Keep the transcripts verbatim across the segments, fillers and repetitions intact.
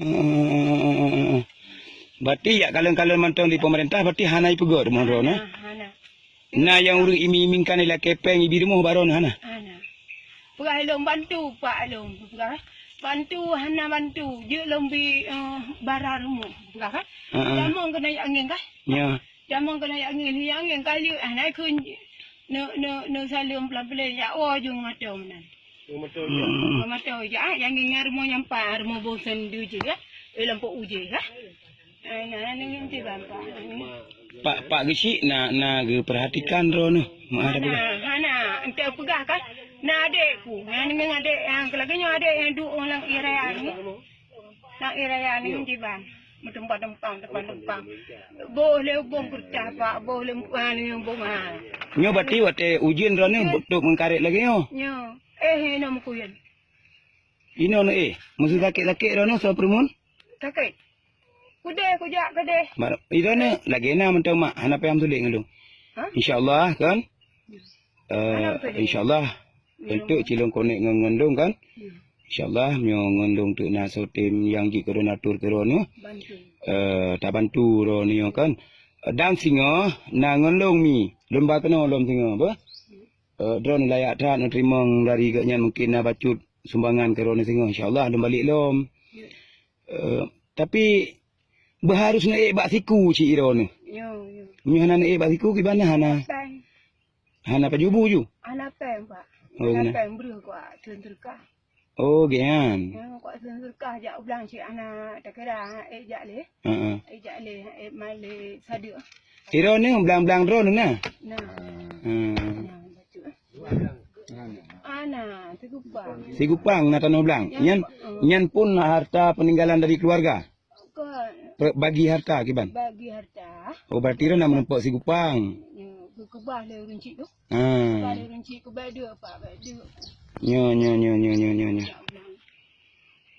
Heeh. Berarti jak kalon-kalon mantong di pemerintah, berarti hana ipeugöt rumoh droeneuh? Hana, hana. Na nyang ureueng iming-imingkan ilakèe pèng ibi rumoh bak droeneuh hana? Hana. Peugah lôn bantu, Pak, lôn peugah. Bantu, hana bantu. Jeuet lôn bi, eh, bara rumoh, peugah kan? Heeh. Tamong keunan angén kan? Ya. Tamong keunan angén, angén ka jeuet, hana kheun. Neu, neu, neu saleuem pelan-pelan, jak woe ju mantong meunan. Hmm. Mantong jak, nyang ingat rumoh nyan pat, rumoh boh sendu jih, ya. Eh, lampôk uji, ya. Eh, na, na, na, nanti bang, Pak. Pak, Pak Geuchik na, na geupeurhatikan droeneuh. Meuah, hana, hana. Enteuk peugah kan? Na adékku. Nyang ngon adék nyang lagèe nyoe adék nyang duek lam ié raya ni. Lam ié raya ni jiban. Meutumpang-tumpang, tumpang-tumpang. Boh lé ubông keureucah, Pak. Boh lé, ah, ni ubông, ah. Nyoe berarti watèe ujeuen droeneuh, ya, trôk meukaret lagèe nyoe? Nyoe. Eh, eh, inoe meukuyeuen. Inoe nyoe, eh. Meuseu sakét-sakét droeneuh soe peureumeun? Sakét. Kudeh, kujak keudeh. Mar-, droeneuh lagèe na mantong mak, hana payah meusulet ngon lôn. Hah? Insya Allah, kan? Eh, hana meusulet. Insya Allah. Ya. Untuk cilong konek ngon, ngon lôn, kan? Ya. Insya Allah, meunyoe ngon lôn teuk na soe tem nyang jeuet keu droeneuh, atur keu droeneuh. Bantu. Eh, tabantu droeneuh, kan? Dan singoh, na ngon lôn mi. Lôn ba keunoe lom singoh, beuh? Ya. Eh, droeneuh layak that neuteurimong dari gobnyan, mungkin na bacut sumbangan keu droeneuh singoh. Insya Allah, lôn balek lom. Ya. Eh, tapi, beuharus neuék bak siku cit droeneuh. Yo, yo. Meunyoe hana neuék bak siku, kiban na hana? Hana pèng. Hana pajoh bu ju? Hana pèng, Pak. Oh, hana pèng, breuh keu seudeukah. Oh, geuh nyan. Ya, keu seudeukah jak u blang cit hana takira, eh, jak lé. Heeh. Eh, jak lé, eh, malèe sadeuk. Droeneuh blang-blang droeneuh na? Na. Hmm. Na, bacut. Ana, Sigupang. Sigupang na tanoh blang. Nyan, nyan pun harta peninggalan dari keluarga? Kon. Pe-, bagi harta kiban? Bagi harta. Oh, berarti droeneuh na meurumpok Sigupang. Ya, geukeubah lé ureueng chik tu. Ha. Keubah lé ureueng chik, keubah dua, Pak, keubah dua. Nyo, nyo, nyo.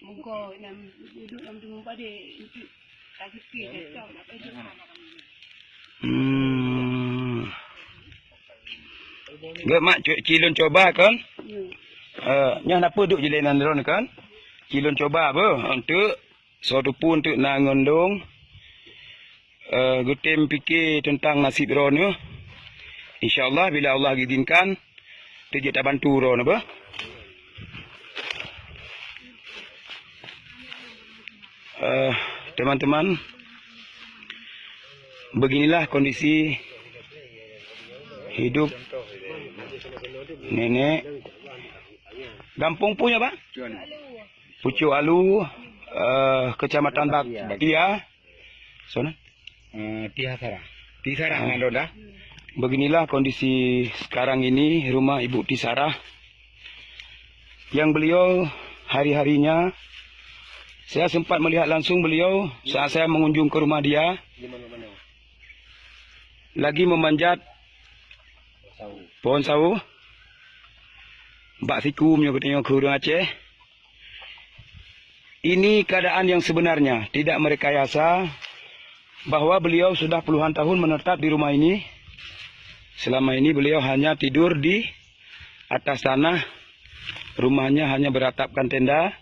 Muka lam, duduk lam rumah pada, itu tak fikir, tak tahu nak pergi mana. Hmm. Geuh mak, cu-, ci lôn cuba kan? Hmm. Eh, nyoe na peue duek jilé nan droeneuh kan? Ci lôn cuba beuh untuk soe teupeu untuk na ngon lôn. Eh, geutem pike teuntang nasib droeneuh. Insya Allah, bila Allah geuizinkan, teujeuet tabantu droeneuh beuh. Eh, teman-teman, beginilah kondisi hidup nenek. Gampông peue nyoe, Pak? Pucuk Alu, eh, Kecamatan Bak-, Baktia. Sana? Eh, Tisara. Tisara, ah. Nandon dah. Beginilah kondisi sekarang ini rumah Ibu Tisara. Yang beliau hari-harinya, saya sempat melihat langsung beliau saat saya mengunjung ke rumah dia. Lagi memanjat pohon sawo. Bak siku meunyoe geutanyoe keu ureueng Aceh. Ini keadaan yang sebenarnya, tidak merekayasa, bahwa beliau sudah puluhan tahun menetap di rumah ini. Selama ini beliau hanya tidur di atas tanah, rumahnya hanya beratapkan tenda.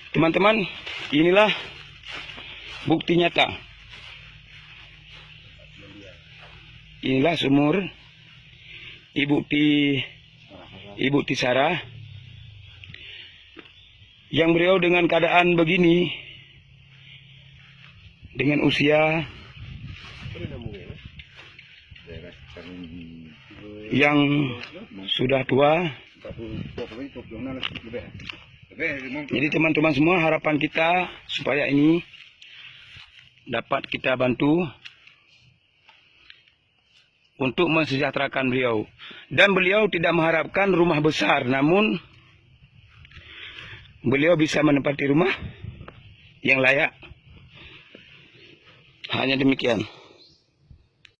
Teman-teman, inilah bukti nyata. Inilah sumur Ibu Ti-, Ibu Tisara. Yang beliau dengan keadaan begini, dengan usia yang sudah tua. Jadi teman-teman semua, harapan kita supaya ini dapat kita bantu untuk mensejahterakan beliau. Dan beliau tidak mengharapkan rumah besar, namun beliau bisa menempati rumah yang layak. Hanya demikian.